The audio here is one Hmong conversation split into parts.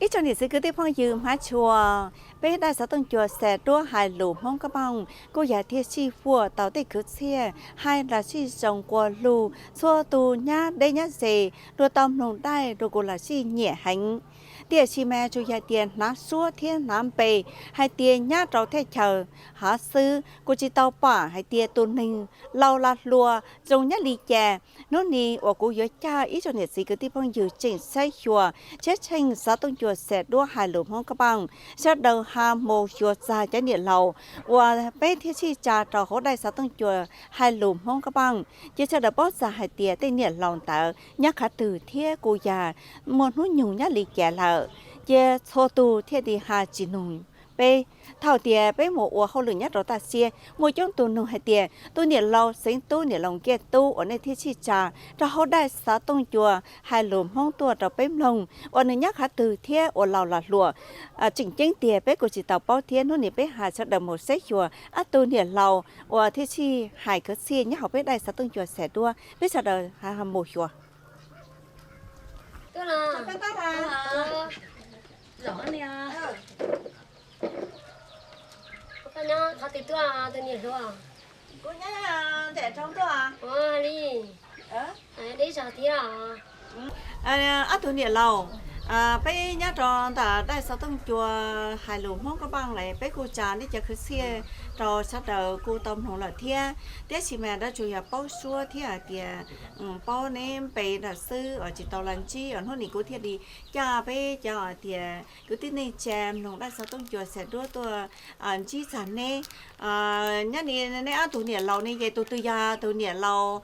Ib tsoom niam txiv kwv tij phooj ywg hmab tshua, peb daim xov tooj cua Xav Duab hais lus Hmoob Kab Npauj kuj yog thiaj sij huam tau tej khwv txhiaj hais los sij zoo quas lug txhua tus nyab deb nyab ze dua tau mloog daim dua kuv los sij nyiam heev. Tiam sis mas tsuas yog tias hnav suab thiab hnav npe hais tias nyab rau thaj chaw hov xwb, kuv tsis tau pom hais tias tus neeg laus los hluas zoo nyab li cas. Hnub ni uas kuv yuav coj ib tsoom niam txiv kwv tij phooj ywg tseem saib xyuas tshiab tsheej xov tooj cua Xav Duab hais lus Hmoob Kab Npauj, sawv daws ho mus xyuas txog cov niam laus uas peb thiaj sij tsa rau hauv daim xov tooj cua hais lus Hmoob Kab Npauj, ces sawv daws paub txog hais tias tej niam laus ntawd nyob qhov twg thiab kuj yog muaj hnub nyoog nyob li cas lawm, ces txhua tus thiaj li ho tsis nug peb. Thaum tias peb mus ua hauj lwm nyob rau Taj Xiab, muaj coob tus nug hais tias tus niam laus Xeev Tub, niam laus Nkiaj Tub uas nej thiaj sij tsa rau hauv daim xov tooj cua hais lus Hmoob tuaj rau peb mloog uas nws nyob qhov twg thiab ua laus los hluas. Tseem ceeb tiag peb kuj tsis tau paub thiab, hnub ni peb ho sawv daws mus saib xyuas ob tug niam laus uas thiaj sij hais khwv txhiaj nyob hauv peb daim xov tooj cua Xav Duab, peb sawv daws ho mus xyuas. Ob tug niam laus, peb nyob rau ntawm daim xov tooj cua hais lus Hmoob Kab Npauj lawm, peb kuj tsa nej cov khwv txhiaj rau sawv daws kuj tau mloog lawm thiab. Tiam sis mas dab tsuas yog paub suab thiab hais tias paub neb npe ntawm xwb uas tsis tau los ntsib, uas hnub ni kuv thiaj li coj peb cov hais tias kwv tij neej tsa mloog daim xov tooj cua Xav Duab tuaj ntsib txog neb. Nyob ni neb ob tug niam laus ne, ces tus twg yog tus niam laus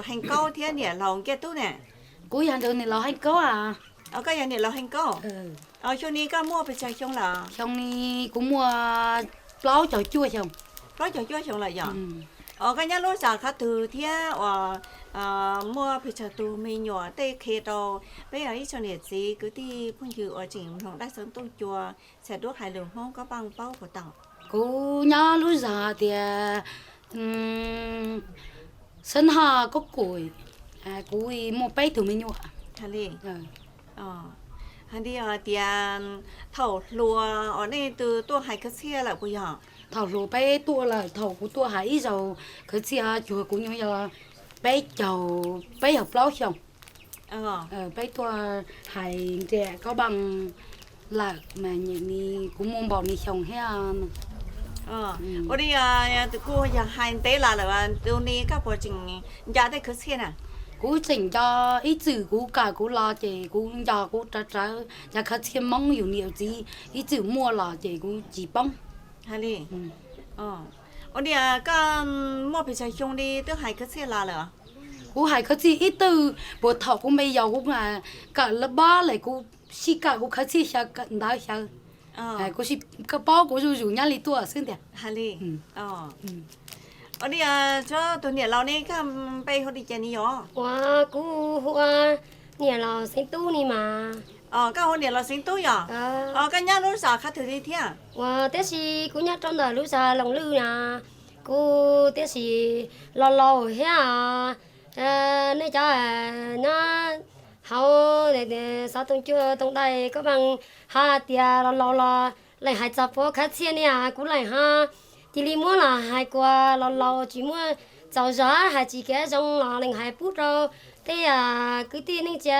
Heej Kaub thiab niam laus Nkiaj Tub ne? Kuv yog tus niam laus Heej Kaub. Koj yog niam laus Heej Kaub. Xyoo ni koj muaj pes tsawg xyoo lawm? Xyoo ni kuv muaj plaub caug cuaj xyoo. Plaub caug cuaj xyoo lawm yom? Koj nyob lub zos qhov twg thiab uas muaj pes tsawg tus me nyuam, tej qhia rau peb ib tsoom niam txiv kwv tij phooj ywg uas tseem mloog daim xov tooj cua Xav Duab hais lus Hmoob Kab Npauj paub puas tau? Kuv nyob lub zos tias Xab Naj Kob Kuam, kuv muaj peb tug me nyuam. Hais li tias thaum hluas uas nej twb tuaj hais khwv txhiaj lawm puas yog? Thaum hluas peb tuaj lawm, thaum kuv tuaj hais ib zaug khwv txhiaj cuag kuv nyuam yog peb caug, peb caug plaub xyoo. Peb tuaj hais nram Kab Npauj lawm mas nyem ni kuv muaj npaum ni xyoo thiab. Ua li kuj yog hais ntev los lawm, tus ni koj puas tseem nco tej khwv txhiaj na? Kuv tseem nco, ib txwm kuv kawm kuv los ces kuv nco kuv rawv rawv cov khwv txhiaj Hmoob yus niam yus txiv ib txwm muaj los ces kuv tsis poob. Hais li, ua li koj muaj pes tsawg xyoo li twb hais khwv txhiaj los lawm? Kuv hais khwv txhiaj ib txwm puag thaum kuv me yaus kuv kawm lab pab lawm kuv sij kawm kuv khwv txhiaj xyaw ntawv xyaw. Kuv sij kawm paub kuv zuj zus nyob li tuaj xwb ntiag. Hais li, ua li tsob tus niam laus ne, koj npe hu li cas ni yom? Ua, kuv hu ua niam laus Xeev Tub ni mas. Koj hu niam laus Xeev Tub yom? Koj nyob lub zos qhov twg li thiab? Ua, tiam sis kuv nyob rau ntawm lub zos Loos Lwj na. Kuv tiam sis laus laus thiab, nej cov nyob hauv xov tooj cua tooj dai koj mas ho tias laus laus los lees hais txog puab khwv txhiaj ni, kuv lees ho cia li muab los hais kuas laus laus tsis muaj txaus zog, hais tsis kev zoo los lees hais pub rau tej kwv tij neej tsa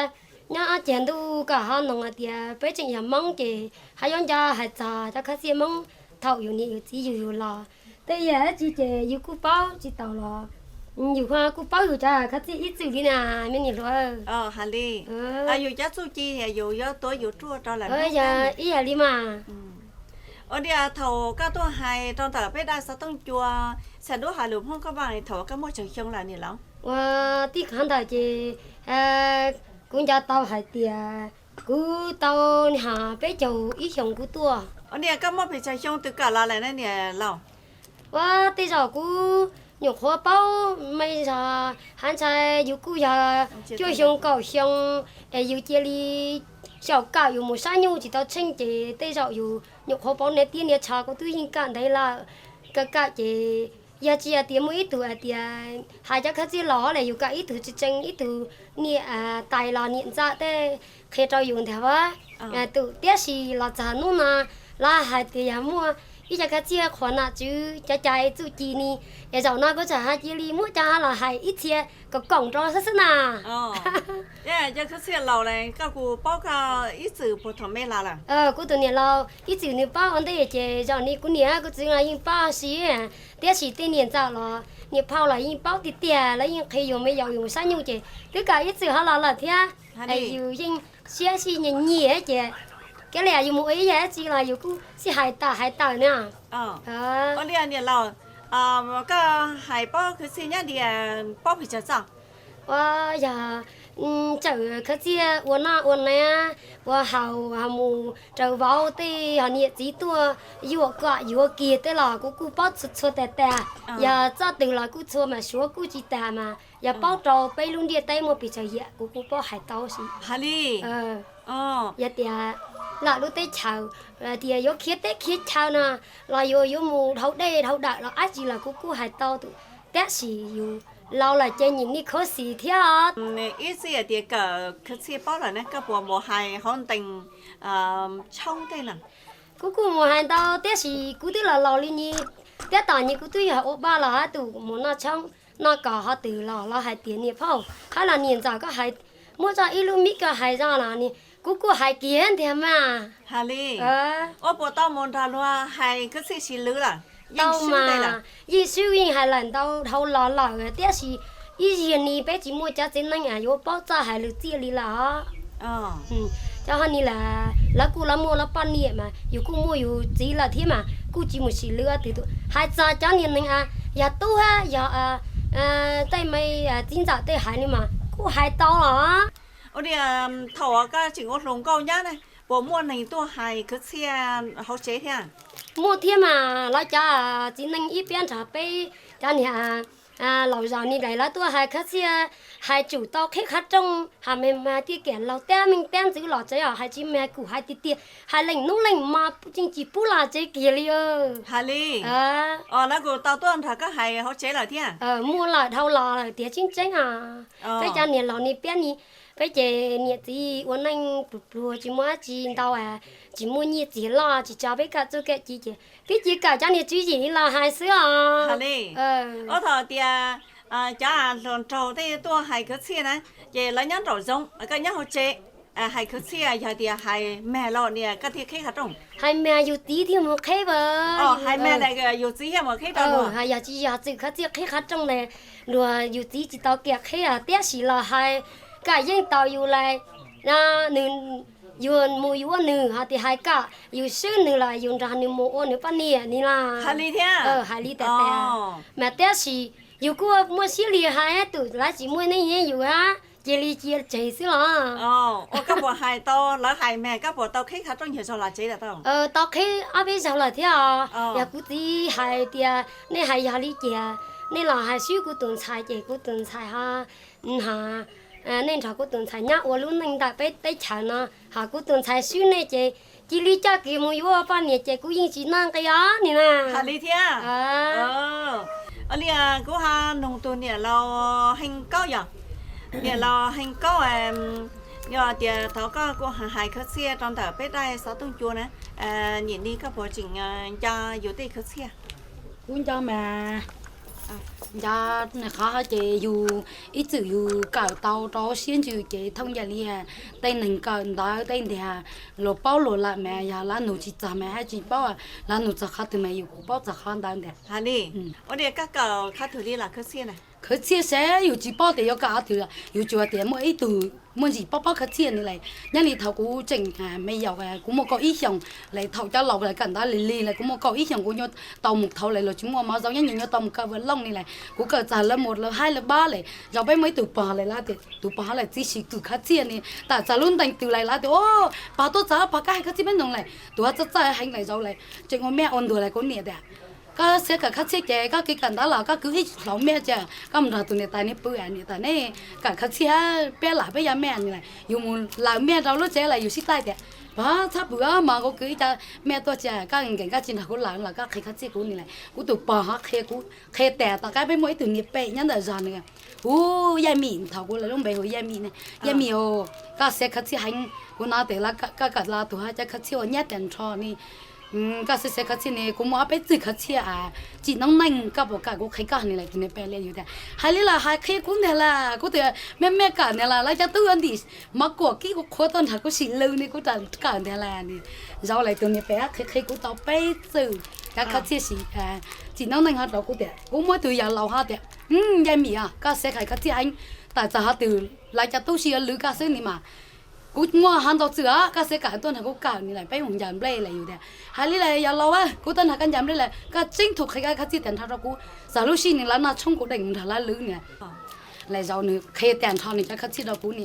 nyob ob cag ntuj kom ho noog hais tias peb tseem yog Hmoob ces ho yuav nco hais txog cov khwv txhiaj Hmoob thaum yus niam yus txiv yug yus los. Tej yam dab tsi ces yus kuj paub tsis tau los yus ho kuj paub yus cov khwv txhiaj ib txwm li na, me niam hluas. Hais li, yus cov txuj ci yus yuav tuav yus ruaj rau lawm. Yog ib yam li mas. Ua li thaum koj tuaj hais rau ntawm peb daim xov tooj cua Xav Duab hais lus Hmoob Kab Npauj thaum koj muaj tsawg xyoo lawm niam laus? Ua, tij qhov ntawd ces kuv nco tau hais tias kuv tau peb caug ib xyoos kuv tuaj. Ua li koj muaj pes tsawg xyoo twb kawm los lawm ne niam laus? Ua, tej zaum kuv nyuam qhuav paub me zog, hab ntshai yus kuj yog cuaj xyoo kaum xyoo es yus cia li xyaum kawm yus mus sab nyuj tsis tau tsheej ces tej zaum yus nyuam qhuav paub niam tiab niam tsho kuv twb yeej kawm ntev lawm. Kawm kawm ces yog tsis hais tias muaj ib tug hais tias hais cov khwv txhiaj laus lawm yus kawm ib tug tsis tseeb, ib tug niam tais los niam ntxawm tej qhia rau yus ntag as. Tus tiam sis los txog hnub no, lawv hais tias yog muaj ib co khawv txhiaj qhuas nom tswv cov cai txuj ci ni, es zaum no kuv txawm hais cia li muab cov los hais ib txhia kom koom rau xwb xwb na. Cov khawv txhiaj laus, koj kuv paub koj ib txwm puag thaum me los lawm. Kuv tus niam laus ib txwm nws paub ua ntej ces zaum no kuv niam kuv txiv los yeej paub si, tiam sis tej niam ntxawm los niam phauj los yeej paub tiag tiag, lawv yeej qhia yus me yaus yus sab nyuj ces twb kawm ib txwm ho los lawm thiab. Yus yeej siab sij nyiam nyiam ces, kev li yus mus ua ib yam dab tsi los yus kuj sij hais tawm hais tawm na. Ua li niam laus, koj hais paub khawv txhiaj nyab dias paub pes tsawg txoj? Ua, yog txawm khawv txhiaj ua noj ua nab, ua haus, ho mus raws vauv tej, ho niam txiv tuaj yuam kom yuav kiag tej los kuv kuj paub txhua txhua tas tas. Yog txoj twg los kuj txhua mas suav kuj tsis tas mas yog paub rau peb lub ntiaj teb muaj pes tsawg yam kuv kuj paub hais tau si. Hais li. Yog tias lawm lub teb chaws, tias yuav khiav teb khiav chaw no, los yuav yuav mus dhau dej dhau dawm los dab tsi los kuv kuj hais tau, tiam sis yus laus lawm ces nyiam li khuv xim thiab. Ib txwm tias kawm khawv txhiaj paub lawm ne, koj puas mus hais hauv ntees tshoob tej na? Kuv kuj mus hais ntau tiam sis kuv twb los laus li ni, tab tom nyias kuv twb yog ua vaj los hab tus mus noj tshoob noj kos ho twg los los hais tias niam phauj hab los niam ntxawm koj hais, muab tso ib lub mic koj hais zoj los ni, kuv kuj hais kiag ntiag mas. Hais li. Ua puas tau mus nrog luag hais khawv txhiaj sis lwv lawm? Tau mas, yeej swb yeej hais lawm ntau dhau los lawm tiam sis ib zaug ni peb tsis muaj cov txiv neej yuav paub txawj hais lwm txiaj li lawm. Cov ho ni lawm lawv kuj lawv muaj lawv poj niam mas yus kuj muaj yus txiv lawm thiab mas kuj tsis mus sis lwv twg tus. Hais txog cov niag neeg yog tub hab yog tej me txiv ntxawm tej hais ni mas kuj hais tau los. Ua li, thaum koj tseem ua hluas nkauj nyab ne, puas muaj neeg tuaj hais khawv txhiaj hauv tsev thiab? Muaj thiab mas, lawv cov txiv neej ib piab nrog peb cov niag laus zos ni lawv tuaj hais khawv txhiaj, hais tsum tau qhib qhov rooj, hais me mas tiaj kiam laug tab meej tab ntxwv los tsev os, hais tsis me kuj hais tiag tiag, hais leej hnub leej mas tseem tsis pub los tsev kiag li. Hais li. Lawv kuj tau tuaj nrog koj hais hauv tsev lawm thiab? Muaj lawm dhau los lawm tiag tseeb tseeb os. Peb cov niag laus ni piab ni, peb ces niam txiv ua neej pluag pluag tsis muaj dab tsi ntau, tsis muaj nyiaj txiag loj tsis tso peb kawm txuj kawm ci ces peb cia kawm cov niag tswv yim los hais xwb os. Ua thaum tias cov hluas nraug tej tuaj hais khawv txhiaj na, ces lawv nyob nraum zoov koj nyob hauv tsev, hais khawv txhiaj yog tias hais mag los niam koj thiaj qhib qhov rooj? Hais mag yus txiv thiaj mus qhib. Hais mag yus txiv thiaj mus qhib rau luag? Yog tsis yog txwm khawv txhiaj qhib qhov rooj na, luag yus txiv tsis tau kiam qhib tiam sis los hais kom yeej tau yus lawm, nws, yus mus yus ua nws, ho tias hais kom yus swb nws los yus nrog nws mus ua nws poj niam ni los. Hais li thiab? Hais li tas tas. Mas tiam sis yus kuj muaj siab li hais tus lawv tsis muaj neej nyob yus hab cia li cia tseg xwb los. Ua koj puas hais tau lawv hais mag koj puas tau qhib qhov rooj yog zog los tsev lawm tau? Tau qhib ob peb zaug lawm thiab os. Yog kuv txiv hais tias nej hais yog li cas, nej los hais swb kuv tus ntxhais ces kuv tus ntxhais ho, nej nrog kuv tus ntxhais nyob ua lub neej ntawm peb teb chaws no, ho kuv tus ntxhais swb nej ces cia li coj kiag mus yuav ua poj niam ces kuv yeej tsis noj nqi os ni na. Hais li thiab? Ua li, kuv ho nug tus niam laus Hee Kaub yog, niam laus Hee Kaub, yog tias thaum koj kuj hais khawv txhiaj rau ntawm peb daim xov tooj cua na, nim no koj puas tseem nco yus tej khawv txhiaj? Kuv nco mas, nco, qhov ces yus ib txwm yus kawm tau rau siab ntsws ces thooj yam li tej neeg kawm ntawv tej ntiag, luag paub luag lawm mas yog lawv nug tsis txog mas hab tsis paub, lawv nug txog qhov twg mas yus kuj paub txog qhov ntawd ntag. Hais li. Ua li koj kawm qhov twg li los khawv txhiaj na? Khawv txhiaj seb yus tsis paub tias yuav kawm qhov twg, yus tsuas tias muaj ib tug muaj ntsis paub paub khawv txhiaj ni lawm. Nyob li thaum kuv tseem me yaus kuv muaj kaum ib xyoos, lawm thaum cov laus lawv kawm ntawv lig lig lawm kuv muaj kaum ib xyoos kuv nyuam tau mus thaum lawm luag tsis muaj mov zaub nyob nyuam nyuam tau mus kawm vaj looj ni lawm. Kuv kawm txog lawv mus lawv haib lawv pab lawm, zaum peb muaj ib tug pog lawm lawv tias tus pog ho lawm txiv sis kawm khawv txhiaj ni, tam txog lub ntees twg lawm lawv tias, o, pog tuaj txog pog koj hais khawv txhiaj peb noog lawm, tus ho txawj txawj heev lawm zaum lawm tseem ua mej ua ntuag lawm kuv niam tias, koj siab kawm khawv txhiaj ces koj kev kawm ntawv los koj kwv ib hlauv mej ces koj mus nrog tus niam tais ni pw, niam tais nej kawm khawv txhiaj peb lam peb yog mej ni lawm, yus mus lawm mej rau lub tsev lawm yus sib taij tias, pog txhob pw mas kuv kwv ib co mej tuaj ces koj nkees koj tsis nrog kuv lawm los koj qhia khawv txhiaj kuv ni lawm. Kuv tus pog ho qhia kuv, qhia tas tom qab peb muaj ib tug niam pem nyob ntawm zos nws, hu, Yaj Mim, thaum kuv lawv lub npe hu Yaj Mim ne, Yaj Mim os, koj siab khawv txhiaj heev, Kuv hnov tias koj kawm los tus hab cov khawv txhiaj uas nyab tas nrho ne, koj xav xav khawv txhiaj ne, kuv muaj ob peb txwm khawv txhiaj a, tsim noob neej, koj puas kam kuv qhia koj ne? Lawm tus niam pem li yus tias, hais li los hais qhia kuv ntag las, kuv tus me me kawm ntag las, lawv cov tub yuav ntim mov kuam kib kuv qhuav tuaj nrog kuv sim lw ne, kuv kawm ntag las. Zaum lawm tus niam pem qhia qhia kuv tau peb txwm cov khawv txhiaj, tsim noob neej ho rau kuv tias, kuv muaj ib tug yawg laus ho tias, Yaj Mim os, koj xav hais khawv txhiaj heev, tawm txog ho twg lawv cov tub si yuav lw koj xwb ni mas. Kuv muaj ho ntau txwm os, koj xav kawm tuaj nrog kuv kawm ni lawm, peb mus ncaws nplej lawm yus tias, hais li lawm yog laus, kuv tuaj nrog koj ncaws nplej lawm, koj tseeb tug qhia koj khawv txhiaj tas nrho rau kuv, txog lub sij nws lawv noj tshoob kuv deem nrog lawv lw ni. Lawm zaum nws qhia tas nrho nws cov khawv txhiaj rau kuv ni,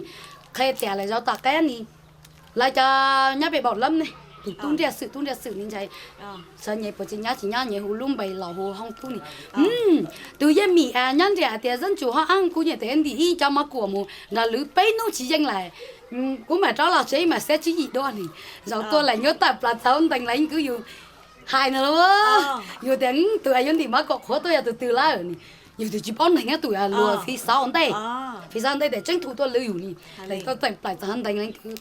qhia tas lawm zaum tom qab ni, lawv cov nyob pem Npaum Lab ne, tus tub nriaj xwm, tub nriaj xwm ni ntshai, xav nyem puas tsis nyob tsis nyob nyem hu lub npe los hu hoob tub ni. Tus Yaj Mim a nyob ntiaj teb Zab Ntsuas ho ab, kuv nyiam tes ntim ib cov mov kuam mus nrog lwv peb hnub tsis yeej lawm. Kuv mam rov los tsev mam xav tswv yim dua ni. Zaum tuaj lawm nyob tawm plaws txog ntees lawv kwv yus hais no lauj, yus tias tus yuav ntim mov kuam qhuav tuaj yog tus twg lawm ni. Yus twb tsis paub neeg, tus luag fiv xauv ua ntej, fiv xauv ua ntej tias tseeb tus tuaj lwv yus ni. Lawv tuaj tawm plaws txog ntees lawv kwv,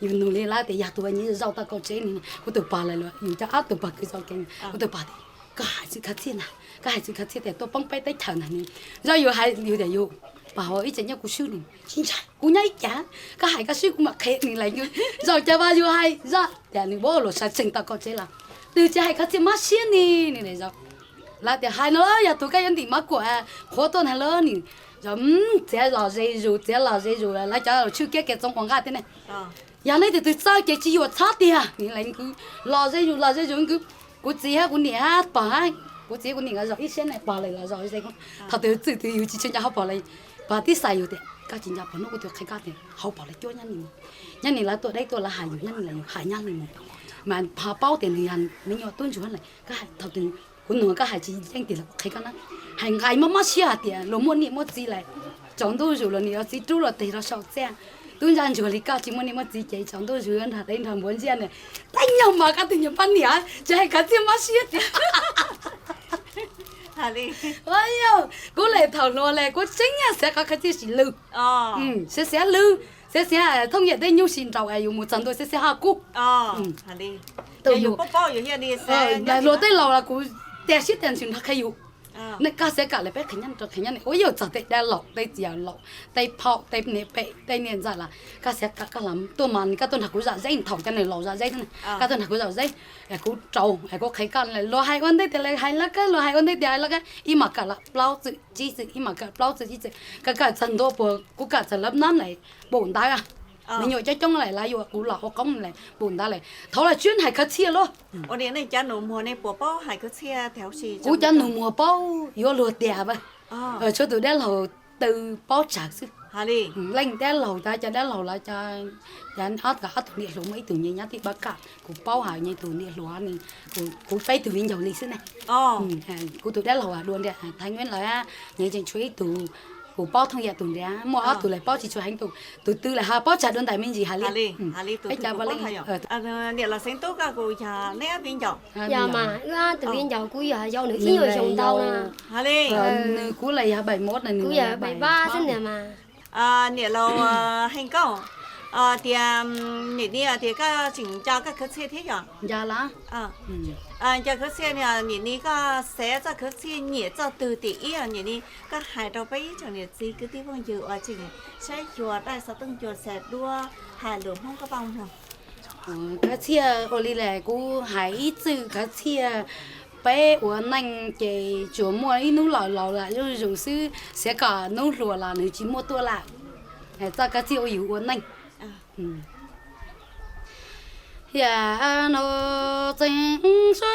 yus nug li lawv tias yog tus nyiam zaum tau kaum tsev ni. Kuv tus pog lawv, yus cov ob tug pog kwv txog kev, kuv tus pog tias, koj hais xwm khawv txhiaj ntag, koj hais xwm khawv txhiaj tias tuaj poob peb teb chaws ntag ni. Zaj yus hais yus tias yus pog ua ib tsev nyob kuv swb ni, tsis ntshai, kuv nyob ib cas, koj hais koj swb kuv mam qhia ni lawv. Zaum cas vas yus hais zaj tias nws ua luag sawv tsees tau kaum tsev los, twb tsis hais khawv txhiaj mob siab ni. Nws zaum lawv tias hais no yog tus koj yuav ntim mov kuam qhuav tuaj ntag lauj ni. Zaum txiav los ze zus, txiav los ze zus, lawv cov tshwj kiab kev txoov ua nqaj thiab ne. Yog nej tus twg txawj ces tsis yuam txhob tiag ni. Lawv kwv los ze zus los ze zus kwv, kuv txiv hab kuv niam hab pog hab, kuv txiv kuv niam nkawd zaum ib sab ne, pog lawv los zaum ib sab. Thaum twg txwm twg yus tsis tshua nco hauv paus lawv, pog tib xav yus tias koj tsis nco pog hnub kuv twb qhia koj tias hauv paus lawv cuab nyob ni, nyob ni lawv tuaj deb tuaj lawv hais yus nyob ni, lawv hais nyob ni mus. Mas ho paub tias nws yog me nyuam tub ntsuag lawm, koj hais thaum twg kuv nug koj hais tsis yeej tiag los kuv qhia koj na. Hais nqaij mob mob siab hais tias luag muaj niam muaj txiv lawm, tsaus ntuj zus los niam los txiv rub los tes rau saum txaj. Tub ntsa ntsuag li koj tsis muaj niam muaj txiv ces tsaus ntuj zus nrog deb nrog npuav ntsia na. Tej nyuag mas koj tus nyuag poj niam tsis hais khawv txhiaj mob siab tiag. Kuv le thaum hluas le kuv tseeb xav qhov khawv txhiaj sim lw, xav xav lw, xav xav thooj yam tej nyuj sim nraum es yus mus txog ntua xav xav ho kub. Tus yus, luag tej laus los kuv tiag siab tiag ntsws nrog qhia yus. Nej koj xav kawm lawm peb qhia nyob rau qhia nyob ne, ua yus txog tej dab laug tej txiv yawg laus tej phauj tej niam pem tej niam ntxawm los koj xav kawm koj los tuaj mas koj tuaj nrog kuv zom zeb, thaum cov neeg laus zom zeb xwb ne, koj tuaj nrog kuv zom zeb, kuv rau es kuv qhia koj. Luag hais ua ntej tias lawv hais lawv kawg, luag hais ua ntej tias hais lawv kawg, ib mas kawm plaub txwm tsib txwm, ib mas kawm plaub txwm tsib txwm, kawm kawm txog ntua puas kuv kawm txog lab nab lawm, npaum ntawd, me nyuam coob coob lawm lawv yuav kuv los ua qoob lawm npaum ntawd lawm, thaum lawv tsis hais khawv txhiaj lauj. Kuv cov nus muag paub yuav luag tiag, tshuav tus dab laug twb paub tsawg xwb. Leej dab laug, cov dab laug lawv, ob tug niam hluas muaj ib tug nyob tim Pab Kam, kuv paub hais nyob tus niam hluas, kuv peb tug viv ncaus li xwb ne. Kuv tus dab laug dua ntiag Thaib Neb lawm, nyob tseem tshuav ib tug, kuv paub thooj yam tus ntiag, muaj ob tug lawm paub tsis tshua heev, tus twg lawm ho paub tsawg dua ntais me ntsis hais li. Peb cov Vaj Leej, niam laus Xeev Tub, koj kuj yog neb ob viv ncaus? Yog mas, wb tus viv ncaus kuj yog yau nws ib nyuag xyoo ntau na. Nws kuv los yog bảy mốt, kuv yog bảy ba xwb ntag mas. Niam laus Heej Nkauj, tias nim no tias koj tseem nco koj khwv txhiaj thiab yog? Nco los? Nco khwv txhiaj, nim no koj xav txoj khwv txhiaj nyiam txoj twg tim ib, nim no koj hais rau peb ib tsoom niam txiv kwv tij phooj ywg uas tseem saib xyuas dab xov tooj cua xav duab hais lus Hmoob koj paj mloog. Khwv txhiaj ua li lawm kuv hais ib txwm khwv txhiaj, peb ua neej ces tsuas muaj ib hnub los laus lam zuj zus xwb, xav kom hnub hluas los nws tsis muaj tuaj lawm. Txoj khwv txhiaj ua yus ua neej. Yam no txeev sua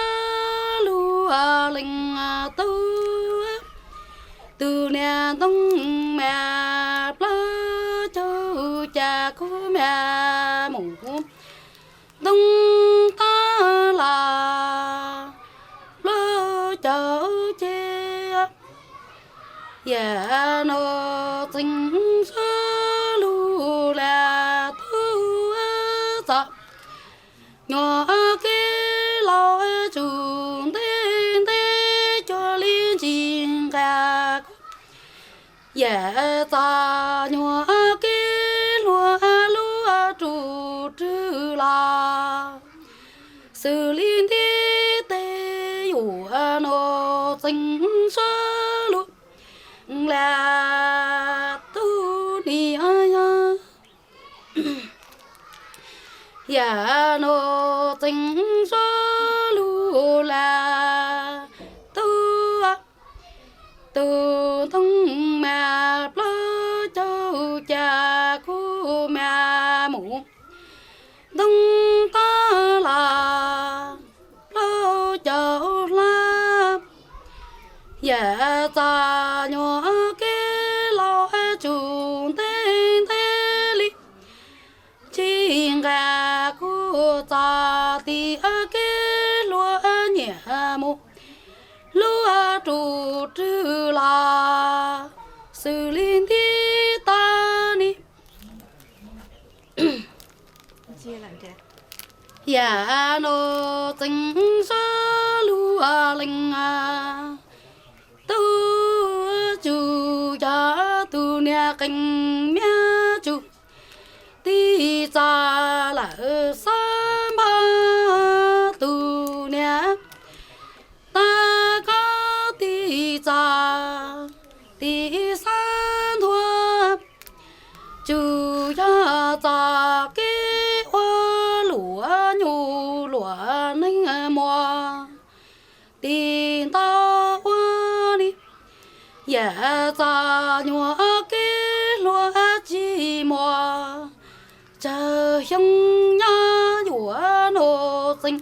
lub leej tub, tus niag ntoo mas plaub caug, cas kuv mas mus ntoo tab los plaub caug ces. Yam no txeev sua lub leej tub txom nyuam kev laus tsum ntev ntev cuag li ntsis nqa kuv. Yam txom nyuam kev hluas lub ru rw Xws li ntiaj teb yuav noj txeev suab lug las tub niam yog, yam noj txeev suab lug las tub, tus ntoo mas plaub caug cas kuj mas mus ntoo tag los plaub caug hlab. Yam txom nyuam kev laus tsum ntev ntev li, tsis nqa kuj txog tim kev hluas nyiam mus luaj tus rwg los xws li ntiaj teb ni. Yam noj txeev suab lug lees tub, tsum yog tus niam qee miab tsum, tij txom lawm xab npog tus niam, tab koj tij txom tij xab ntuag, tsum yog txoj kev ua luam nyuj luam neeg muaj tim ntau ua ni. Yam txom nyuam kev hluas tsis muaj tsawg xyoo, nyob yuav noj txeev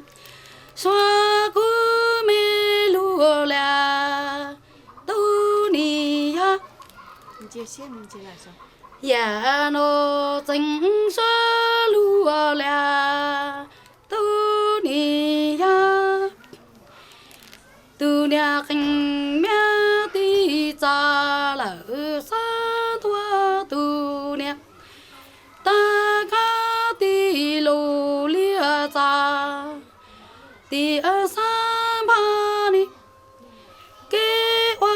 suab kub me lug las tub niam yog, yam noj txeev suab lug las tub niam yog, tus niam qee miab tij txom lawm xab ntuag tus niam, tab koj tij lus liab txom tij xab npog ni. Kev ua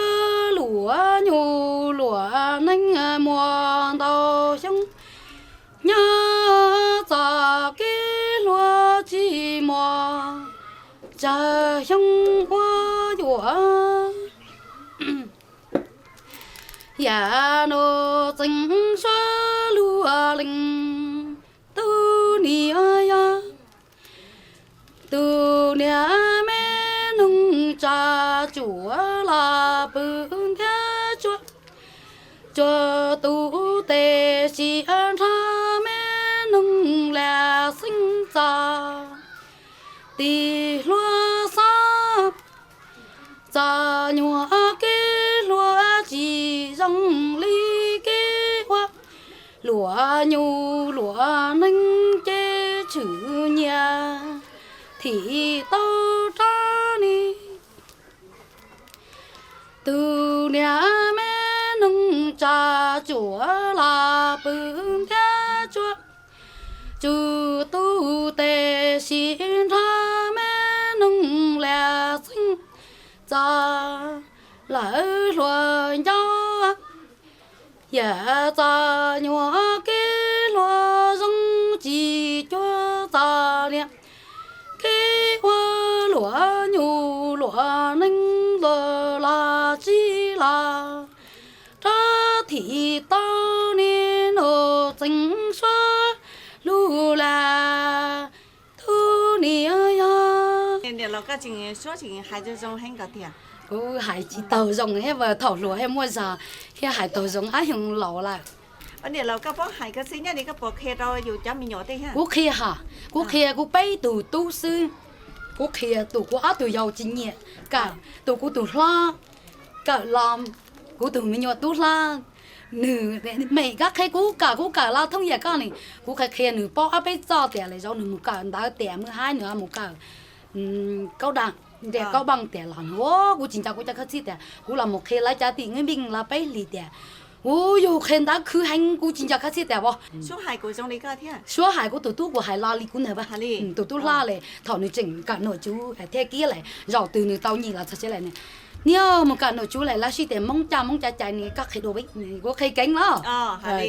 luam nyuj luam neeg muaj ntau xyoo, nyob txoj kev hluas tsis muaj tsawg xyoo ua yuam. Yam noj txeev suab lug lees tub niam yog, tus niam me noog tsa tsuam los pw ntiab tsuag, tsuag tus tes sim nrho me noog lam xeeb txog tim hluas xob. Txom nyuam kev hluas tsis zoo li kev ua luam nyuj luam neeg ces tshwm nyias thim tau rab ni. Tus niam me noog tsa tsuam los pw ntiab tsuag, tsum tus tes sim nrho me noog lam xeeb txog lawv hluas ncauj. Yam txom nyuam kev hluas zoo tsis cuag txom nyuam kev ua luam nyuj luam neeg los los tsis los rab thim tau ni. Noj txeev suab lug las tub niam yog. Niam laus, koj tseem suab tseem hais zoo zoo heev kawg tiag. Kuv hais tsis taug zoo thiab, thaum hluas thiaj muaj zog thiaj hais taug zoo, ab xyoo laus lawm. Niam laus, koj paub hais koj txij nyob ni, koj puas qhia rau yus cov me nyuam tej? Kuv qhia ha, kuv qhia kuv peb tug tub xwb. Kuv qhia tus kuv ob tug yau tsis nyiam kawm, tus kuv tus hlob kawm los, kuv tus me nyuam tub hlob, nws, me koj qhia kuv kawm, kuv kawm los thoob yam koj ni. Kuv qhia qhia nws paub ob peb txoj tias lwm zaus nws mus kawm ntawv tias muaj haib nws mus kawm kaub daj, ntiaj kaub npaaj tias los nws, kuv tsis nco kuv cov khawv txhij tias kuv los mus qhia lawv cov tim nqi npeej los peb hlis tias, kuv yug qhia ntawv khwv heev, kuv tsis nco khawv txhij tias as. Suab hais kuv tus tub, kuv hais los li kuv ntag. Tus tub hlob li thaum nws tseem kawm nom tswv thiab kiag lawm, zaum twg nws tau nyim los txog tsev lawm, niag mus kawm nom tswv lawm, lawv sib tias Moob coj Moob cov cai ni, koj qhia dua, kuv qhia keev los.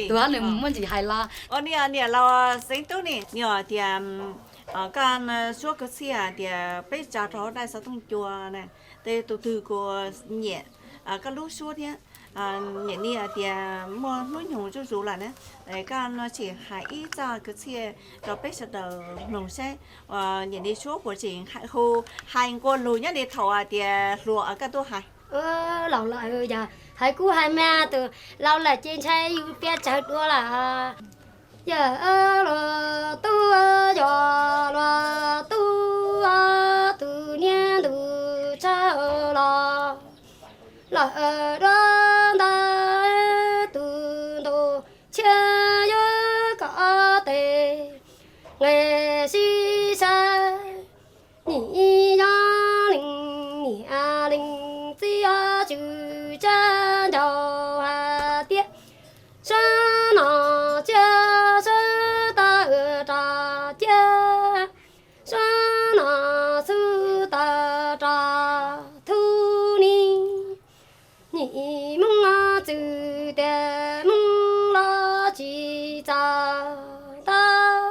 Tus hlob nws muaj ntsis hais los. Niam laus Xeeb Tub ni, niam tias Koj suab kwv txhiaj tias peb tso rau hauv daim xov tooj cua na, tes tus twg kuj nyiam koj lub suab thiab. Niam Ni hais tias muaj hnub nyoog zuj zus lawm na, koj tseem hais ib txoj kwv txhiaj rau peb sawv daws mloog saib, Niam Ni suab puas tseem hu hais nqua lug nyob li thaum hais tias hluas koj tuaj hais. Laus lawm yog hais kub hais mag tus laus lawm ces ntshai yus piav tsawg dua lawm. Yog luag tub, yog luag tub, tus niag ntuj tshaj los lawm dua ntawd, tus ntuj tshaj yuav kom tes nqe sib sai. Nim yog leej niam leej txiv tswv tsab ncaus hais tias, sab no cia sab tawm rov cia, sab no xub tawm rov thu ni. Nim Hmoob txwv tias Hmoob los tsis txawj ntag,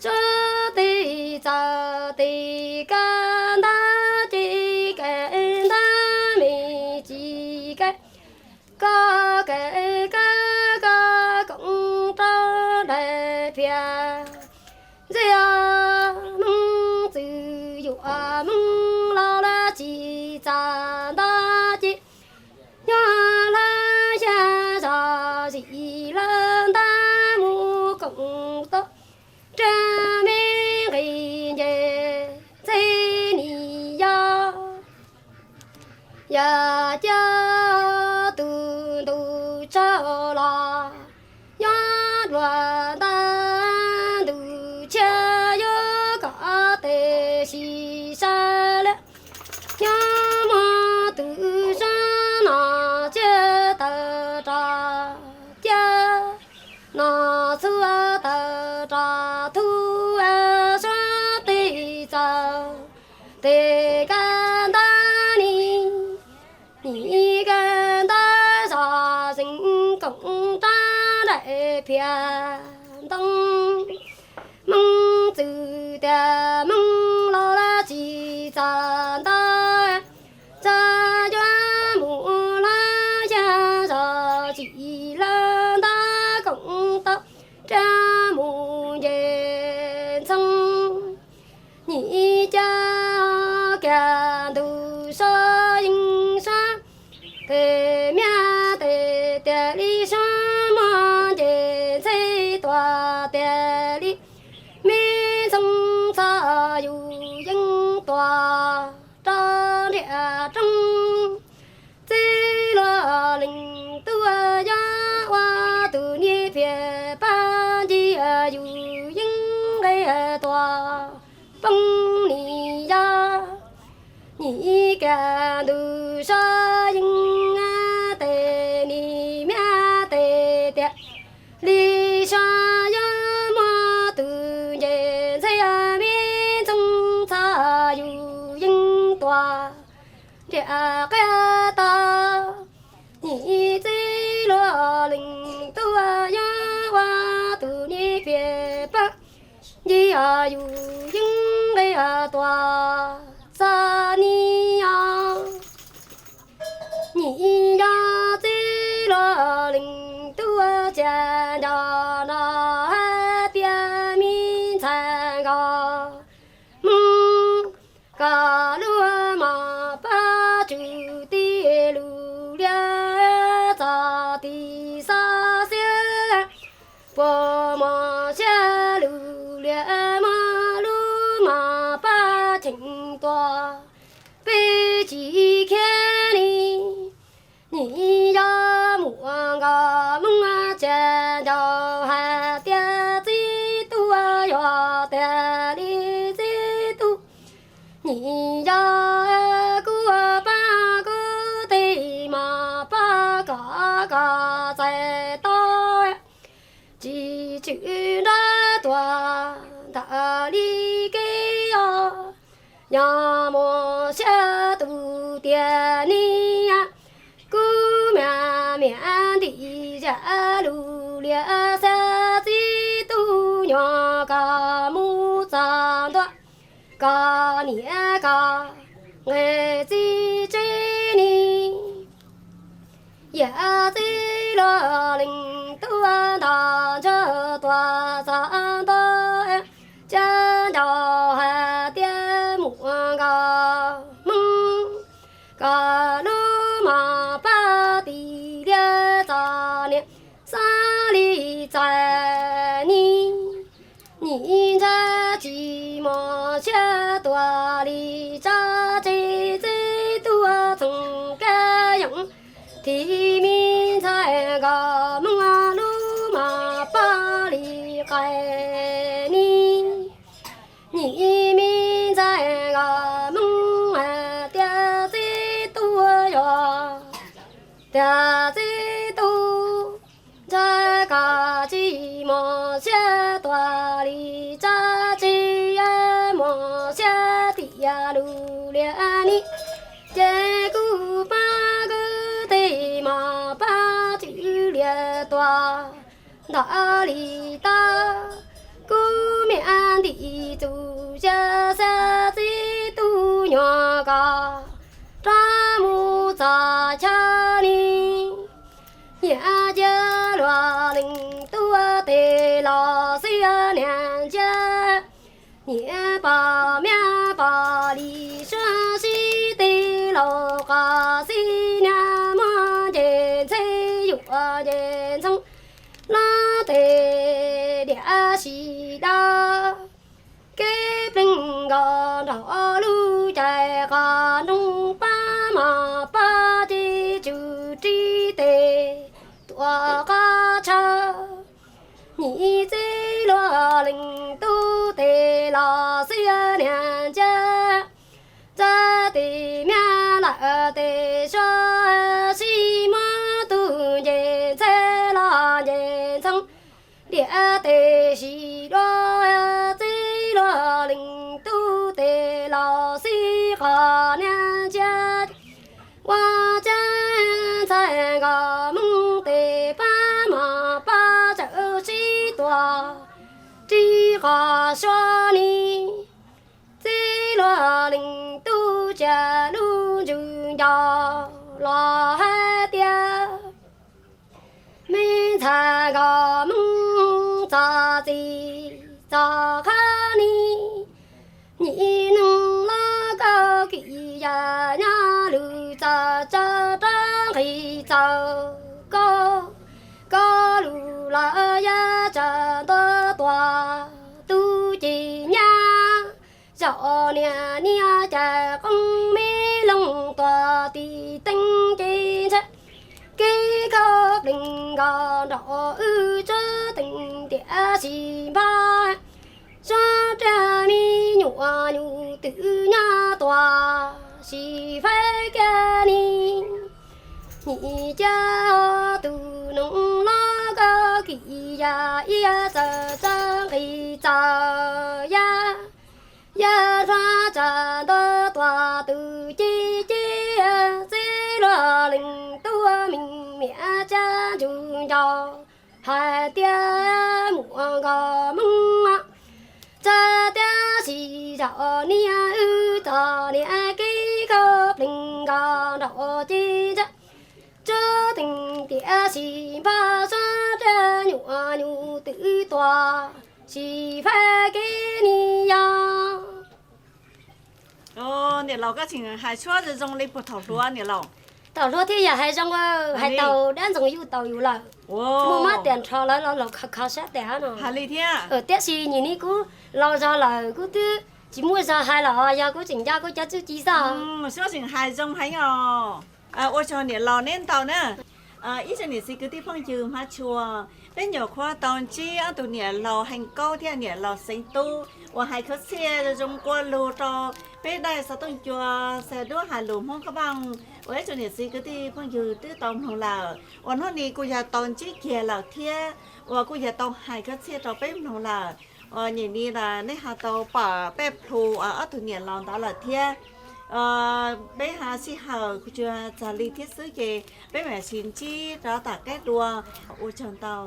sab tes txawj tes kab ntag ces kab ntag me tsis kab, koj kab kab koj koom rau daim phiaj. Ntxim Hmoob txwv yuav Hmoob los lawv tsis txawj ntag ces nyob hlab xya zos zim lawm ntag mus koom tau rab me nqis nce ntxhe ni yog. Yog cia tus ntuj tshaj los nyob dua ntawm ntuj tshaj yuav kom tes sib sai lawm. Nyob muaj tus sab no cia tawm rov cia, no xub tawm rov thu, sab tes txawj tes kab ntag ni. Nim kab ntag zos xeev koom rau daim phiaj ntoo. Hmoob txwv tias Hmoob los lawv tsis txawj ntag, txawj yuav mus hlab xya zos zim lawm ntag koom tau rab mus nce ntxhoo. Nim cia kiag ntuj so yeej sab tes miab tes tiag li sab muaj nce ntxhe tuaj tiag li, me ntxhoo txhoj yus yeej tuaj rau nriam roob. Txij luag leej tub yog ua tus niag phiaj pab ncig yus yeej nqis tuaj poob ni yog. Nim kiag ntuj so yeej tes nim miab tes tiag li so, yog muaj tus nce ntxhe me ntxhoo txhoj yus yeej tuaj nriam qab tau. Nim txij luag leej tub yog ua tus niag phiaj pab ncig yus yeej nqis tuaj txog ni os. Nim yog txij luag leej tub cia nco no hais tias me ntxhais nkauj Hmoob, koj lub mos pab tswv tij lug liab txog tim xov xiab, puas muaj siab lug liab muab lub mos pab cheem tuaj peb tsis khiav li. Nim yog muaj nkauj Hmoob cia nco hais tias txiv tub yog tiag li txiv tub. Nim yog kuv pab kuv tej mos pab kom koj txais tau tsis tswm nrab tuaj ntawm li kev os. Yog muaj siab tus tiag ni, kuv miam miam ntim zam lug liab xav txiv tub nyuam kom mus txog koj niam koj nqe txiv tsev ni. Yawm txiv luag leej tub nto ntsag tuaj txog ntua, ca ncaus hais tias muam nkauj hmoob, koj lub mos pab tim liaj txom niam xav li txais ni. Nim ntsa tsis mos siab tuaj li tsa tsev txiv tub txoos kab yoos, thim me ntxhais nkauj hmoob lub mos pab li qais ni. Nim me ntxhais nkauj hmoob hais tias txiv tub yog, tias txiv tub ntshai koj tsis mos siab tuaj li tsa tsev, mos siab tias lub liaj ni. Ces kuv pab kwv tij mos pab tswv liaj tuaj ntawm li tau. Kuv me ab ntim txuj cia xav txiv tub nyuam koj rov mus txog chaw ni. Niam cia luag leej tub tes los xib niam ntsia, niam pom miab pom li suab sib tes laus qos xib niam muab nce ntxhe yuam nce ntxhoo los tes diam si dawb. Kev pleeg nkaus nraum lub cai qos nroog pab mos pab ces tsum ris tes tuam qab tshav. Nim txiv luag leej tub tes los xib niam ntsia, txawm tes miab lawm tes suab sib muab tug nce ntxhe los nce ntxhoo diam tes si dua. Txiv luag leej tub tes los xib qos niam ntsia, ua cas ntxhais nkauj hmoob tes pab mos pab tsawm sib tuam ris qos suab ni. Txiv luag leej tub cia lub ntsws ncau los hais tias, me ntxhais nkauj hmoob txog txij txog qhov ni, nim neeg los koj kim yam nyob lwm txoj tsawv rov nqis txaus koj, koj lus los yog tsawv ntua tuaj tus ci nyab. Zaum niaj niaj cais qoob me loog tuaj tim teev ces ntshai kev khaub plees nkaus nraum wb tsuas teem tiam sis npaj, suab riam me nyuam nyuj twm nyob tuaj sis faib kiag ni. Nim cia tus noog los koj kim yam iab txawm txawm nqis txaus yaj, yaj hlob tsam ntua tuaj tus ci ci. Txiv luag leej tub me miam cia ntsws ncau hais tias muam nkauj hmoob, txawm tiam sis zaum niaj wb txom nyem kev khaub plees nkaus nraum ci ntshai, tsuas teem tiam sis npaj suab riam nyuam nyuj twm tuaj sis faib kev ni yog. Niam laus, koj tseem hais suab zoo zoo li puag thaum hluas niam laus. Thaum hluas thiaj yam hais zoo, hais tau dab ntxoog yuj tau yus lawm. Muaj mab tias nrho lawv los los kho kho sab tes no. Hais li thiab. Tiam sis nim no kuv laus zog lawm kuv twb tsis muaj zog hais los yog kuv tseem nco kuv cov txuj ci xwb. Suab tseem hais zoo heev os. Ua tsaug niam laus neb ntau na. Ib tsoom niam txiv kwv tij phooj ywg hmab tshua, peb nyuam qhuav tau ntsib ob tug niam laus Heev Kaub thiab niam laus Xeev Tub uas hais khawv txhiaj zoo zoo nqua lug rau peb daim xov tooj cua xa duab hais lus Hmoob Qab Npaaj uas ib tsoom niam txiv kwv tij phooj ywg twb tau mloog lawm, uas hnub no kuj yog tau ntsib kiag lawm thiab uas kuj yog tau hais khawv txhiaj rau peb mloog lawm. Uas nyem ni ntawd nej ho tau pom peb plhu ob tug niam laus ntawd lawm thiab. Peb ho sij hawm kuj tsuas txog li thiab xwb ces peb mam sib ntsib rov tom qab dua. Ua tsaug ntau.